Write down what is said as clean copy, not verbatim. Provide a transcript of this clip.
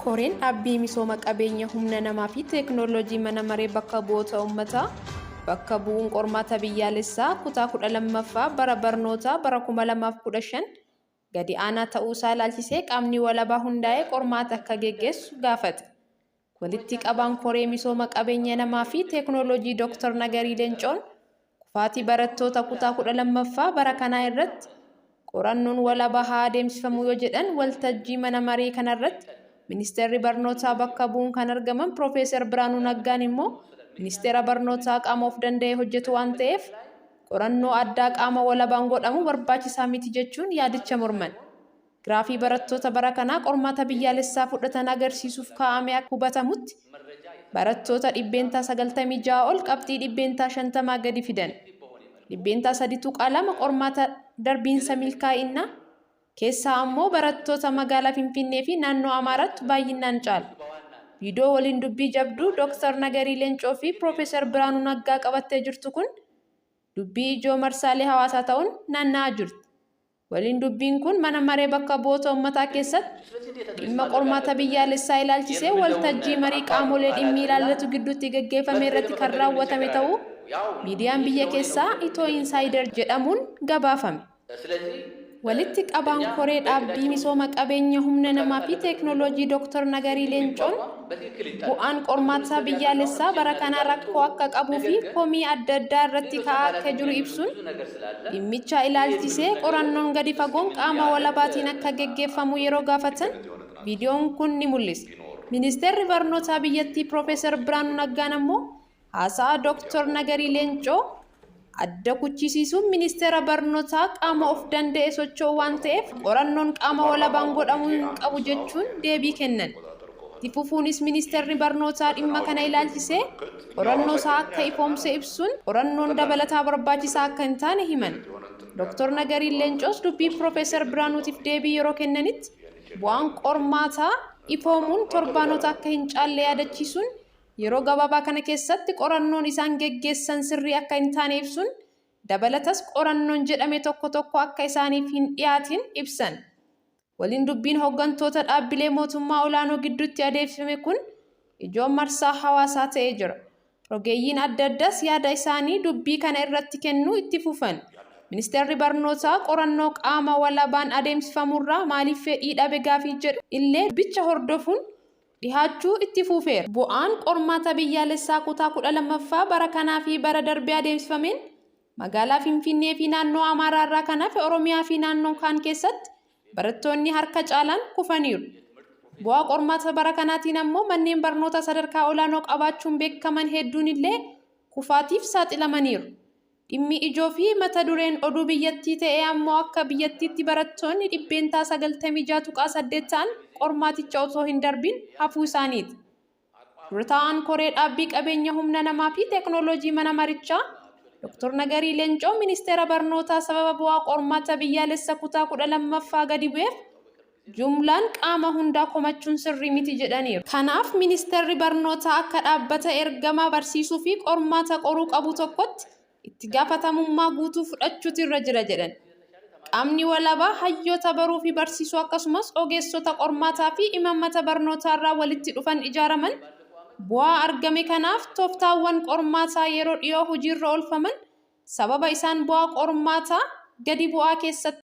Koreen Dhaabbii Misooma Qabeenya Humna Namaa fi Teeknooloojii Mana Maree Bakka Bu'oota Uummataa bakka bu'uun qormaata biyyaalessaa kutaa 12ffaa bara barnootaa bara 2015 gadi aanaa ta'uusaa ilaalchisee qaamni walabaa hundaa'ee qormaata akka geggeessu gaafate. Walitti qabaan Koree Misooma Qabeenya Namaa fi Teeknooloojii Dooktar Nagarii Leencoon kufaatii barattoota kutaa 12ffaa bara kanaa irratti qorannoon walabaa haa adeemsifamu yoo jedhan waltajjii mana marii kanarratti Ministeerri Barnootaa bakka bu'uun kan argaman Piroofeesar Birhaanuu Naggaan immoo Ministeera Barnootaa qaama of danda'ee hojjetu waan ta'eef qorannoo addaa qaama walabaan godhamu barbaachisaa miti jechuun yaadicha morman. Giraafii barattoota bara kanaa qormaata biyyaalessaa fudhatan agarsiisuuf kaa'ame akka hubatamutti, barattoota 96% ol qabxii 50% gadi fidan. 3.2% qormaata darbiinsa milkaa'innaa keessaa ammoo barattoota magaalaa Finfinnee fi naannoo Amaaraattu baay'innaan caala. Viidiyoo waliin dubbii jabduu Dr. Nagarii Leencoo fi Piroofeesar Birhaanuu Naggaa qabattee jirtu kun dubbii ijoo marsaalee hawaasaa ta'uun naanna'aa jirti. Waliin dubbiin kun mana maree bakka bu'oota ummataa keessatti dhimma qormaata biyyaalessaa ilaalchisee waltajjii marii qaamolee dhimmi ilaallatu gidduutti gaggeeffame irratti kan raawwatame ta'uu miidiyaan biyya keessaa Itoo Insaayider jedhamuun gabaafame. Walitti qabaan koree dhaabbii misooma qabeenya humna namaa fi teeknooloojii Dooktar Nagarii Leencoon bu'aan qormaataa biyyaalessaa bara kanaa rakkoo akka qabuu fi komii adda addaa irratti ka'aa akka jiru ibsuun dhimmicha ilaalchisee qorannoon gadi fagoon qaama walabaatiin akka geggeeffamu yeroo gaafatan viidiyoon kun ni mul'isa. Ministeerri Barnootaa biyyattii Piroofeesar Birhaanuu Naggaan ammoo haasa'a Dooktar Nagarii Leencoo adda kuchisiisuun ministeera barnootaa qaama of danda'e socho'u waan ta'eef qorannoon qaama walabaan godhamuu hin qabu jechuun deebii kennan. Itti fufuunis ministeerri barnootaa dhimma kana ilaalchisee qorannoo isaa akka ifoomse ibsuun qorannoon dabalataa barbaachisaa akka hin taane himan. Dooktar Nagariin Leencoos dubbii Piroofeesar Biraanuutiif deebii yeroo kennanitti bu'aan qormaataa ifoomuun torbaanota akka hin caalle yaadachiisuun Yeroo gabaabaa kana keessatti qorannoon isaan geggeessan sirrii akka hin taane ibsuun, dabalatas qorannoon jedhame tokko tokko akka isaaniif hin dhiyaatin ibsan. Waliin dubbiin hoggantoota dhaabbilee mootummaa olaanoo gidduutti adeemsifame kun ijoo marsaa hawaasaa ta'ee jira. Rogeeyyiin adda addaas yaada isaanii dubbii kana irratti kennuu itti fufan. Ministeerri Barnootaa qorannoo qaama walabaan adeemsifamurraa maaliif fedhii dhabe gaafii jedhu illee dubbicha hordofuun dhihaachuu itti fuufeera. Bu'aan qormaata biyyaalessaa kutaa 12ffaa bara kanaa fi bara darbee adeemsifameen magaalaa Finfinnee fi naannoo Amaaraa irraa kan hafe Oromiyaa fi naannoo kaan keessatti barattoonni harka caalaan kufaniiru. Bu'aa qormaata bara kanaatiin ammoo manneen barnootaa sadarkaa olaanoo qabaachuun beekaman hedduun illee kufaatiif saaxilamaniiru. Dhimmi ijoo fi mata dureen oduu biyyattii ta'e ammoo akka biyyattiitti barattoonni 96.8% ta'an qormaaticha osoo hin darbiin hafuu isaaniiti. Dura taa'aan Koree Dhaabbii Qabeenya Humna Namaa fi Teeknooloojii Mana Marichaa Dr. Nagarii Leencoo Ministeera Barnootaa sababa bu'aa qormaata biyyaalessa kutaa 12ffaa gadi bu'eef jumlaan qaama hundaa komachuun sirrii miti jedhaniiru. Kanaaf Ministeerri Barnootaa akka dhaabbata ergama barsiisuu fi qormaata qoruu qabu tokkotti itti gaafatamummaa guutuu fudhachuutu irra jira jedhan. Qaamni walabaa hayyoota baruu fi barsiisuu akkasumas ogeessota qormaataa fi imaammata barnootaa irraa walitti dhufan ijaaraman bu'aa argame kanaaf tooftaawwan qormaataa yeroo dhiyoo hojiirra oolfaman sababa isaan bu'aa qormaataa gadi bu'aa keessatti.